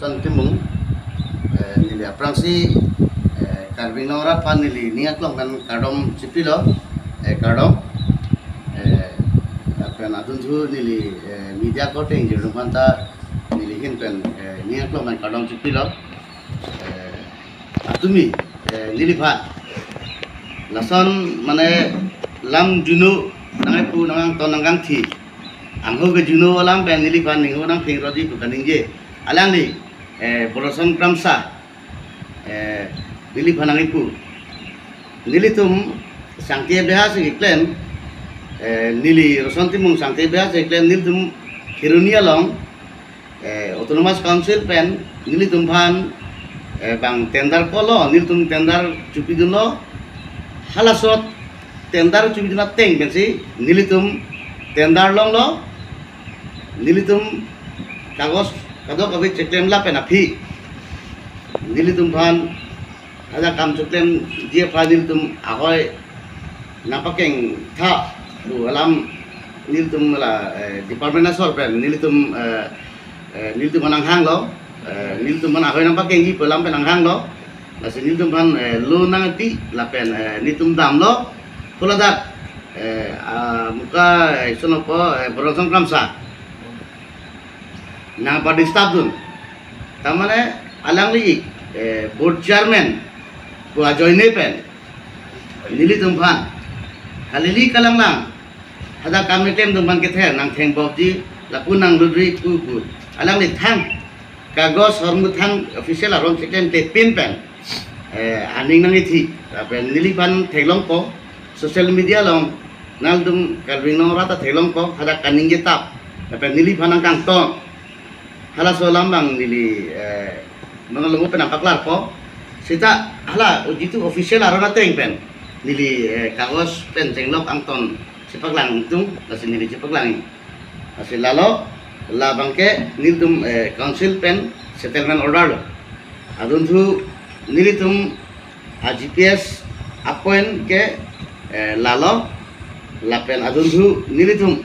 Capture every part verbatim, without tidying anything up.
Timung, eh, neli aphrangsi, eh, Karbi Anglong arat aphan neli ning aklong pen kardom chipilo, eh, kardom, eh, lapen adunthu neli, eh, media korte ingjir atum aphanta neli ahin pen, eh, ning aklong pen kardom chipilo, eh, atumi, eh, neliphan lason mane lam juno nangkepu nangkangton nangkangthi, angho ke juno alam pen neliphan ningho nangphingrotji pu kaningje. Alangli, eh, Borosong Kramsa, eh, neliphan nangkepu. Nelitum Sangti Beha si keklem, eh, neli Roson Timung Sangti Beha si keklem, nelitum Kheroni along, eh, Autonomous Council pen nelitum aphan, eh, bang tender kolo, nelitum tender chopidunlo, halaso tender chopidun ateng pensi nelitum tender longlo, nelitum kagos kadokave cheklem lapen aphi nelitum aphan hadak kam cheklemji aphan nelitum ahoi nangpakengtha pu alam nelitum la, eh, department asor pen nelitum, eh, eh, nelitum aphan nanghanglo, eh, nelitum aphan ahoi nangpakengji pu alam pen nanghanglo. Lasi nelitum aphan, eh, lo nangpi lapen, eh, nelitum damlo. Pu ladak, eh, ah, muka, eh, sonopo, eh, Borosong Kramsa nangpa-disturb dun. Tamane alangli, eh, board chairman pu ajoine pen nelitum aphan kalili kalanglang hadak kam keklem atum aphan kethe nangthengbomji lapu nanglutri pu pu alangli thang kagos hormu thang official aron cheklemklepin pen, eh, aning nangkethi. Lapen neliphan theklongpo, social media along nangtum Karbi Anglong arat ta theklongpo, hadak kaningje tap. Lapen neliphan nangkangton. Halaso alam bang neli, eh, nonglongo pen nangpaklarpo. Seta hala jitu official aron ateng pen neli, eh, kagos pen chenglok angton chepaklangdun, lasi neli chepaklangji. Lasi lalo, labangke nelitum, eh, council pen settlement order lo. Adunthu nelitum a G P S appoint ke, eh, lalo, lapen adunthu nelitum,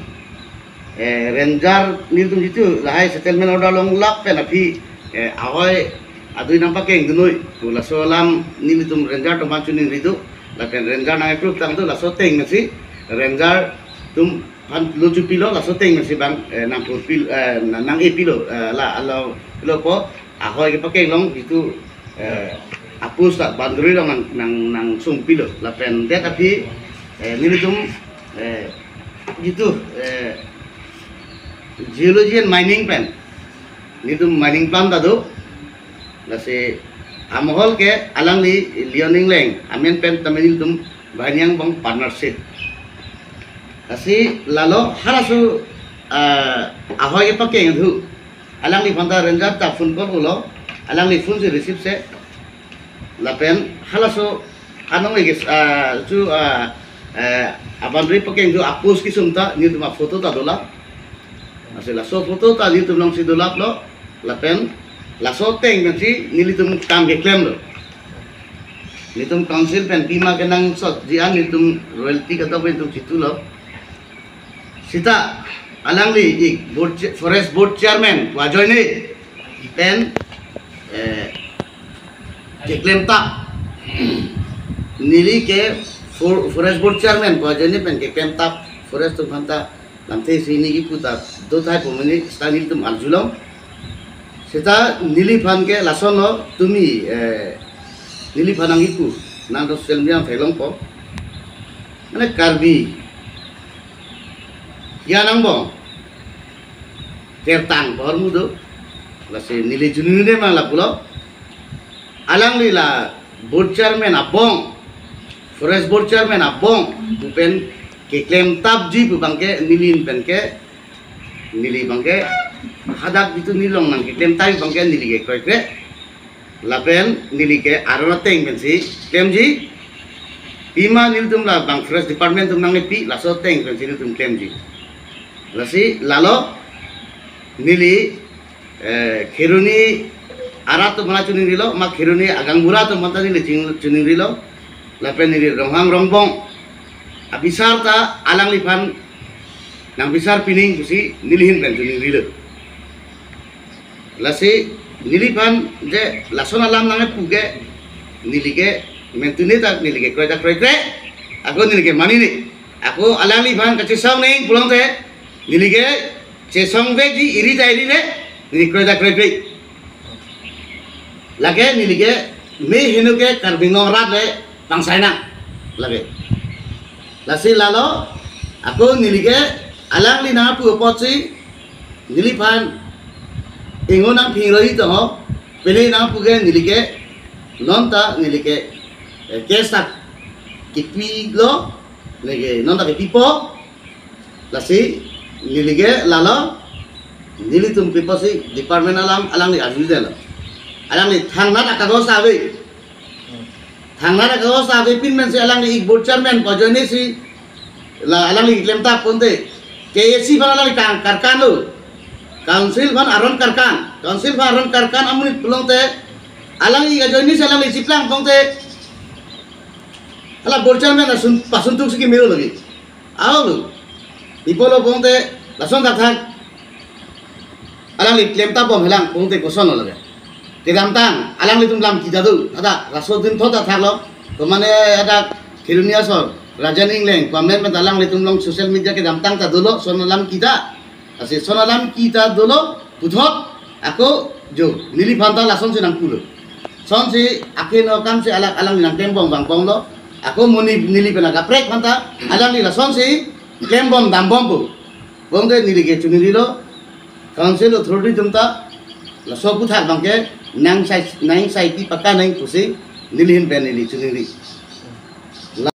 eh, ranger nelitum jitu lahai settlement order longlap pen aphi, eh, ahoi adui nangpakengdunnoi pu laso alam nelitum ranger atum aphan choningri do, lapen ranger nang-approve tangdo, laso ateng pensi ranger atum aphan lo chopilo, laso ateng pensi bang, eh, nangpurpi, eh, nang, nang-epilo, eh, la, alo, lo po, ahoi kepakeng along jitu, eh, a-post ta boundary along nang, nang, nangsungpilo. Lapen det aphi, eh, nelitum, eh, jitu, eh, Geology and Mining pen nelitum mining plan ta do. Lasi amohol ke alangli Leon Engleng, amen pen tame nelitum banghini angbong partnership. Lasi lalo halaso, ah, ahoi kepakengthu alangliphan ta ranger ta phone call pulo, alangli phone si receive se. Lapen halaso anong ege, ah, chu, ah, eh, a-boundary pakengthu a-post kesung ta nelitum a-photo ta dolap. Lasi laso photo ta nelitum alongsi dolaplo. Lapen laso ateng pensi nelitum kam keklemlo. Nelitum council pen pima kenangsotji an nelitum royalty kadokave nelitum chitulo. Seta alangli ik board cha-, forest board chairman pu ajoine pen, eh, keklemtap. Neli ke for-, forest board chairman pu ajoine pen keklemtap, forest atum aphanta lamthe isi neli kipu ta dothai pu mane seta nelitum arjulong. Seta neliphan ke lasonlo tumi, eh, neliphan nangkipu, nang social media theklongpo. Mane Karbi kian angbong kertang pu ahormu do. Lasi neli choningri ma lapulo. Alangli la board chairman abong, forest board chairman abong pu pen keklemtapji pu abangke neli pen ke, neli abangke hadak jitu neli along nangkeklemtap abangke neli ke kroikre. Lapen neli ke aron ateng pensi klemji. Pima nelitum la bang forest department atum nangpi, laso ateng pensi nelitum klemji. Lasi lalo neli, eh, Kheroni arat atum aphan choningrilo, ma Kheroni agaonbura atum aphanta neli ching-, choningrilo. Lapen neli Ronghang Rongbong abisar ta alangliphan nangbisar pining pusi neli ahin pen choningrilo. Lasi Neliphan je lason alam nangpu ke, neli ke mentune ta neli ke kroita kroikre, ako neli ke manine. Ako alangliphan kachesong neng pulote, neli ke chesong vekji, iri ta iri le, neli kroita kroikre. Lake neli ke me heno ke Karbi Anglong arat le pangsainang. Lake. Lasi lalo, ako neli ke alangli nangpu apotsi, neliphan ingo nangphingroi to ho, pele nangpu ke neli ke, non ta neli ke, eh, case ta kipilo, neli ke non ta kipipo, lasi neli ke lalo, nelitum piposi department alam alangli arjudetlo. Alangli thangnat akagos ave. Thangnat akagos ave pinmensi alangli ik board chairman pu ajoinesi la alangli klemtap pulote, K A C aphan alangli kang karkan lo. Council aphan aron karkan. Council aphan aron karkan amonit pulote, alangli ajoinesi alangli chiplang pulote, hala board chairman asun pasun tuksi kimero lagi. Aolo. Ipo lo pulote lason thakthak alangli klemtapbom helang pulote koson lo lake. Kedamtang alanglitum lam kita do. Ada laso din thot athak lo. Kemane ada Kheroni asor, Rajan Engleng, pamen pen alanglitum along social media kedamtang ta dolo, son alam kita. Lasi son alam kita dolo, puthot, ako jo, neliphan ta lasonsi nangpulo. Sonsi, akheno kamsi alak alang nangklembom vangbomlo. Ako mo ne neli pen akaprek aphan ta, alangli lasonsi klembom dambompo. Pulote neli ke chiningrilo, council authority atum ta, laso aphuthak abang ke, nang sai, nang sai pi paka nang pusi, neli ahin pen neli chiningri.